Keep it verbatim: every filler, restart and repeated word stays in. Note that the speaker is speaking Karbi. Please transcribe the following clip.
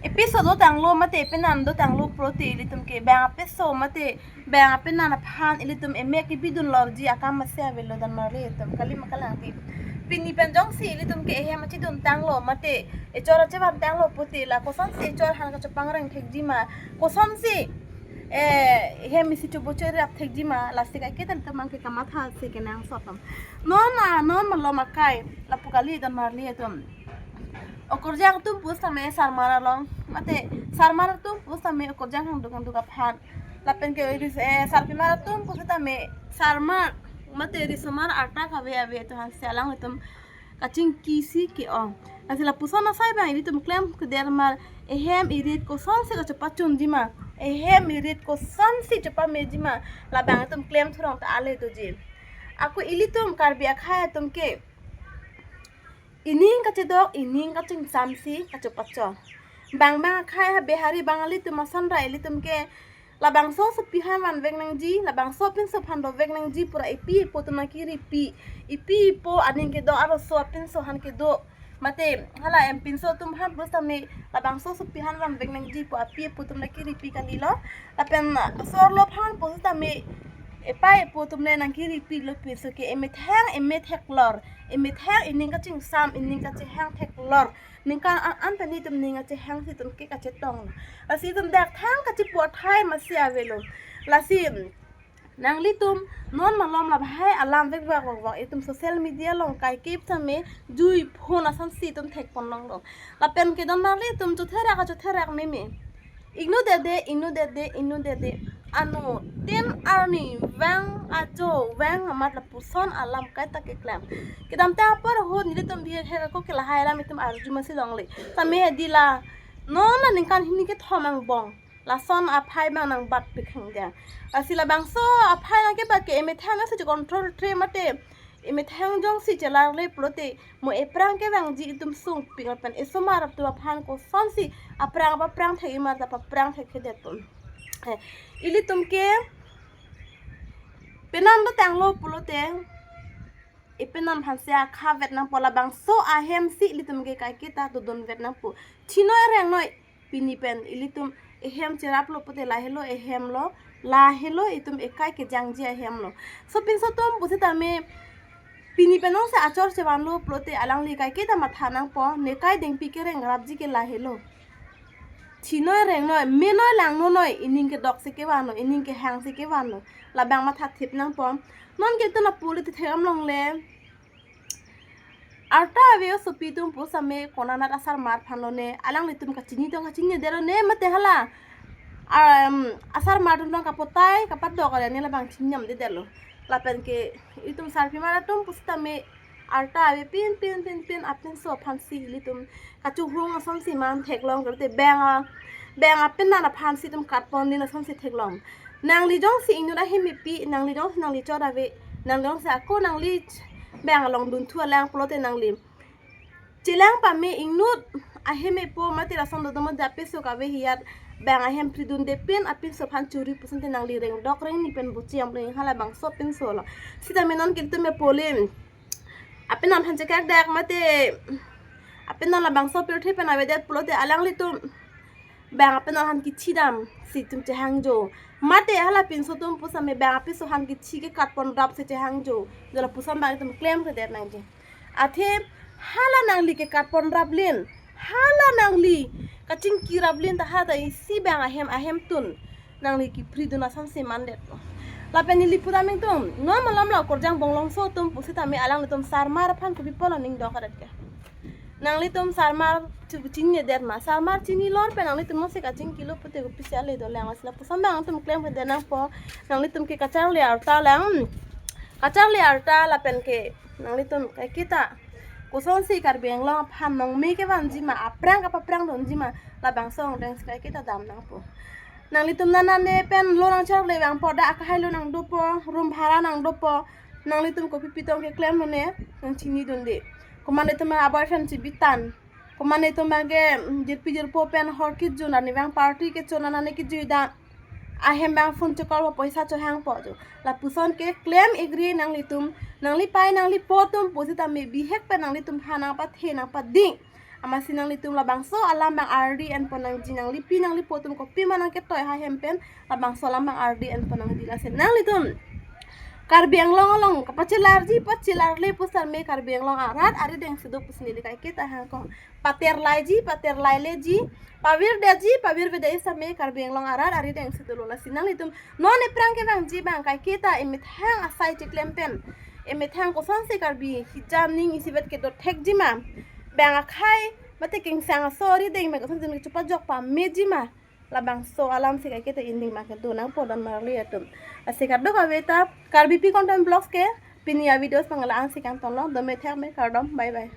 Episo dotanglo mate penan dotanglo pulote ilitum ke bang apiso mate bang apenan aphan ilitum emek kebidun lorji akam masi avelo, don marli atum, kali ma kalangti. Pini pen jongsi ilitum ke ehem achiduntanglo mate echor achevantanglo pulote la kosonsi echor aphan kachopangreng thekji ma, kosonsi eh, ehem isi chobo chorap thekji ma, lasi kaike tan tamang ke kamatha si kenangsot atum. Non a, non malom akai, lapu kali, don marli atum. Okorjang atum pusitame sarmar along, mate sarmar atum pusitame okorjang hangduk hangduk aphan. Lapen ke ris-, eh, sarpimar atum pusitame sarmar, mate risomar arta kave ave atum aphansi alanglitum kachingki si ke-ong. Lasi lapuson asai bang ilitum klemkledet ma, ehem irit kosonsi kachopachunji ma, ehem irit kosonsi chopameji ma, labang itum klem thurong ta ale doji. Ako ilitum Karbi akhei atum ke ining kachedok, ining kachingsamsi kachopachon. Bang bang akhei ha Bihari Bangali atum ason ra ilitum ke labangso asopi aphan vanvek nangji, labangso apinso aphan dovek nangji pura epi epo atum nangkiripi, epi epo aning kedo, arloso apinso aphan kedo. Mate hala em pinso atum aphan pusitame labangso asopi aphan vanvek nangji pu epi epo atum nangkiripi kalilo. Lapen asor lo aphan pusitame epei epo atum le nangkiripilo, pinso ke emethang emethek lor, emethang ening kachingsam, ening kachehang thek lor. Ningkan an an ta nelitum ning kachehangsi itum ke kachetong. Lasi itum dak thang kachipu athai masi avelo. Lasi nanglitum non malom labahai alam vekvak vak vak itum social media along kaike tame jui phone asonsi itum thekpon longlo. Lapen ke don marli atum chotherak kachotherak meme. Ingnudede, ingnudede, ingnudede. Anuttin arnivang ajo vang amat lapuson alam kaita keklem. Kedamtang apor ahut nelitum bihek hek ako ke lahai alam itum arju masi longle. Tame hedi la non la ningkan hini kethom angbong lason aphai bang nangbatpik hangdeng. Lasi labangso aphai nangkebat ke emethang nangsi control tre mate emethang jongsi chelarle pulote mo ephrang kevangji itum sungpik lapen esomar atum aphan kosonsi aphrang apaphrang thek, imar ta paphrang thekthedet atum. Eh, ilitum ke penan dotanglo pulote epenan aphansi akhavet nangpo, labangso ahemsi ilitum ke kaiketa dodunvet nangpo. Chinoi rengnoi pini pen ilitum ehem cheraplo pulote lahelo ehem lo, lahelo itum ekai kejangji ahem lo. Sopinso atum pusitame pini pen nongse achor chevanlo pulote alangli kaiketa matha nangpo, nekai dengpi kereng rapji ke lahelo. Chinoi rengnoi, menoi langnonoi, ining kedoksi kevanlo, ining kehangsi kevanlo. Labang mathathip nangpo. Non ke itum lapu le tethek am longle. Arta ave asopi atum pusitame konanat asarmar aphan lone, alanglitum kachini tong kachinine detlo ne mate hala. Um, asarmar atum tong kapotai kapadok ale ne labang chinine detlo. Lapen ke itum sarpimar atum pusitame arta ave pin pin pin pin apinso aphansi ilitum kachohung asonsi man theklong, kerte bang a, bang apenan aphansi itum katpon din asonsi theklong. Nangli jongsi ingnut ahem epi, nangli jongsi nangli chot ave, nangli jongsi ako nangli bang along dunthu alang pulote nangli chelang pame ingnut ahem epo mate lason dodomo dape so kave hiat bang ahem pridunde pin apinso aphan churi pusonte nangli rengdok rengni pen buchi amlo, hala bangso pinso lo. Sitame non ke itum epo le apenan aphan chekak dak mate apenan labangso pirthe pen avedet pulote alanglitum bang apenan aphan kithi damsi itum chehangjo. Mate hala pinso atum pusitame bang apiso aphan kithi ke katpon rapsi chehangjo. Jo lapuson bang itum klemkledet nangji. Athe hala nangli ke katpon raplin, hala nangli kachingki raplin ta hala ta isi bang ahem ahem tun nangli kipridun asonsi mandetlo. Lapen neli pura mengtung, non malom la okorjang bonglongso atum pusitame alanglitum sarmar aphan kopi pulo ning dok adat ke. Nanglitum sarmar chu-, chininedet ma, sarmar chini lor pen nanglitum nongse kachingkilo pulote kopisi ale dolang, lasi lapuson bang itum klemkledet nangpo. Nanglitum ke kacharli arta lang, kacharli arta lapen ke nanglitum kaiketa kosonsi Karbi Anglong aphan nongme kevanji ma, aphrang kapaphrang dunji ma, labangso angdeng si kaiketa dam nangpo. Nanglitum nanane pen lo nangcharli vangpo, dak akhai lo nangdopo, room bhara nangdopo, nanglitum kopi pitong keklemlo ne, nangchinidunde. Komat itum aboyfriend chibitan, komat itum bang ke, mm, jirpi jirpo pen hor kejun, arnivang party kechun, nanane kejui da. Ahem bang phone chokol po, poisa chohangpo jo. Lapuson keklem igri nanglitum, nanglipei nanglipo atum pusitame bihek pen nanglitum aphan nangpathe nangpading. Amatsi nanglitum labangso alam abang ardi enpon nangji, nanglipi nanglipo atum kopima nangketoi ha hem pen labangso alam abang ardi enpon nangji. Lasi nanglitum Karbi Anglong along kapachelarji pachelarle pusitame Karbi Anglong arat arideng si do pusi neli kaiketa hangkong. Paterlaiji paterlaileji, pavirdetji pavirvedet sitame Karbi Anglong arat arideng si dolo. Lasi nanglitum non ephrang kevangji abang kaiketa emethang asai chiklem pen, emethang kosonsi Karbi hijam ning isivet kedo thekji ma, bang akhai mate kengsang aso arideng me kosonsi me chupajok pameji ma, labangso alamsi kaiketa inding ma kedo nangpo don marli atum. Lasi kadokave ta Karbipi Content Vlogs ke pini a-videos abang la-ansi kangtonlo, dome thekme, kardom, bye bye.